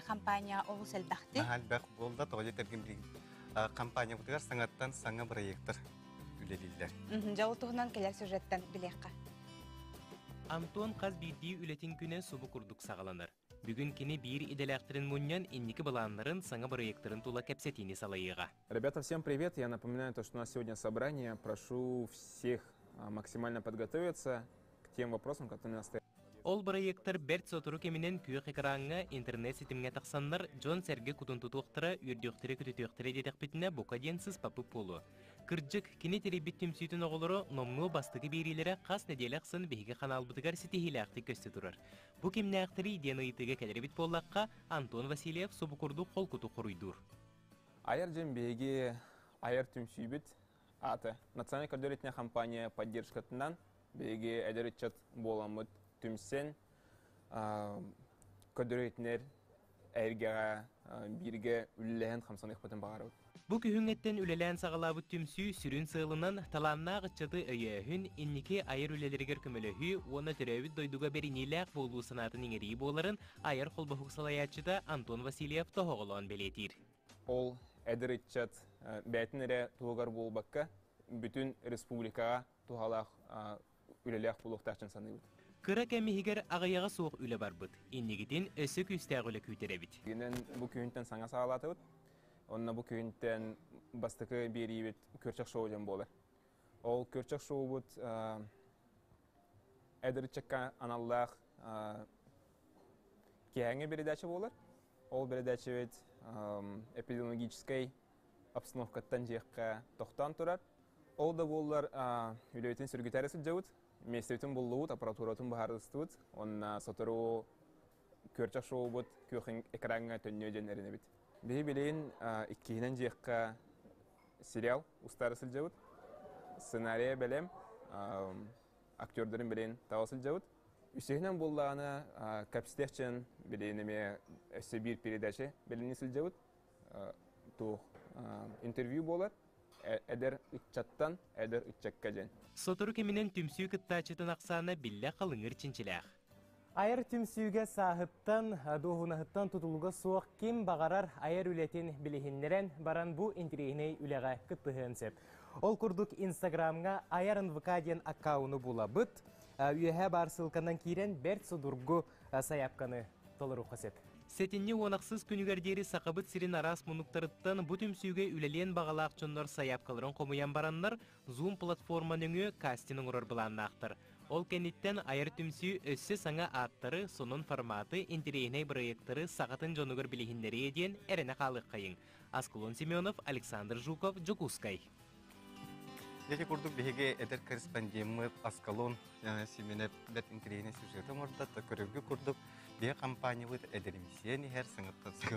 Компания олус элбэхти. Наһаа элбэх буолла, тоҕо диэтэргин билигин компаниябытыгар саҥаттан саҥа бырайыактар үлэлииллэр. Дьэ, ол туһунан кэлэр сюжеттан билиэххэ. Антон хас биирдии үлэтин күнэ субу курдук саҕаланар. Бүгүн кини биир идэлээхтэрин мунньан инники былааннарын, саҥа бырайыактарын тула кэпсэтиини салайыаҕа. Ребята, всем привет! Я напоминаю то, что у нас сегодня собрание. Прошу всех максимально подготовиться к тем вопросам, которые у нас стоят. Ол бырайыактар бэрт сотору кэминэн күөх экраҥҥа, интернет ситимҥэ тахсаннар, дьон-сэргэ кутун тутуохтара, үөрдүөхтэрэ-көтүтүөхтэрэ диэтэхпитинэ, бука диэн сыспаппыт буолуо. Кырдьык, кини тэрийбит түмсүүтүн оҕолоро номнуо бастакы биэриилэрэ хас нэдиэлэ ахсын биһиги ханаалбытыгар ситиһиилээхтик көстө турар. Бу кимнээхтэрий диэн ыйытыыга кэлэрибит буоллахха, Антон Васильев субу курдук холкутук хоруйдуур. Айар дьин биһиги айар түмсүүбүт аата Национальная көрдөрүүтүнэ компания поддержкатынан биһиги эдэр ыччат буоламмыт түмсэн көрдөрүүтүнэр эйгэҕэ бииргэ үлэлэһэн хамсаныахпытын баҕарабыт. Бу күһүҥҥэттэн үлэлээн саҕалаабыт түмсүү сүрүн сыалынан талааннаах ыччаты өйөөһүн, инники айар үлэлэригэр көмөлөһүү уонна төрөөбүт дойдуга бэриниилээх буолуу санаатын иҥэрии буоларын айар холбоһук салайааччыта Антон Васильев тоһоҕолоон бэлиэтиир. Ол эдэр ыччат бэйэтин эрэ туһугар буолбакка, бүтүн республикаҕа туһалаах үлэлээх буолуохтаах дьон саныыбыт. Кыра кэм иһигэр аҕыйаҕа суох үлэ барбыт. Иннигитин өссө күүстээх үлэ күүтэр эбит. Инэн бу күһүнтэн саҥа саҕалаатыбыт. Онно бу күһүнтэн бастакы биэриибит Күөрчэх шоу диэн буолар. Ол Күөрчэх шоубут эдэр ыччакка аналлаах киэһээҥҥи передача буолар. Ол передачабыт эпидемиологическай обстановкаттан дьиэххэ тохтоон турар. Ол да буоллар үлэбитин сөргүтээри сылдьабыт. Миэстэбитин буллубут, аппаратуратын быһаарыстыбыт. Уонна сотору күөрчэх шоубут күөх экраҥҥа төннүө диэн эрэнэбит. Биһи билигин иккиһинэн дьиэххэ сериал устаары сылдьабыт. Сценарийа бэлэм, актердарын билигин таба сылдьабыт. Үсүһүнэн буоллаҕына, кэпсэтиэх дьон билигин эмиэ өссө биир передача бэлэмнии сылдьабыт. Туох интервью буолар. Эдэр ыччаттан эдэр ыччакка диэн. Сотору кэминэн түмсүү кыттааччытын ахсаана биллэ халыҥыр чинчилээх. Айар түмсүүгэ сааһыттан, дуоһунаһыттан тутулуга суох ким баҕарар айар үлэтин билиһиннэрэн баран бу интэриэһинэй үлэҕэ кыттыһыан сөп. Ол курдук Инстаграмҥа Айар НВК диэн аккауну булабыт. Үөһээ баар ссылканан киирэн бэрт судургу сайаапканы толоруохха сөп. Сэтинньи уон ахсыс күнүгэр диэри Сахабыт сирин араас муннуктарыттан бу түмсүүгэ үлэлиэн баҕалаах дьоннор сайаапкаларын хомуйан бараннар, Zoom платформа нөҥүө кастинг оҥорор былааннаахтар. Ол кэнниттэн айар түмсүү өссө саҥа ааттары, сонун форматы, интэриэһинэй бырайыактары сахатын дьонугар билиһиннэриэ диэн эрэнэ хаалыаххайыҥ. Аскалон Семенов, Александр Жуков, Дьокуускай. Ити курдук биһиги эдэр корреспондеммыт Аскалон Семенов бэрт интэриэһинэй сюжеты оҥордо. Көрөргө курдук биһи компаниябыт эдэр миссиян иһэр саҥаттан саҥа.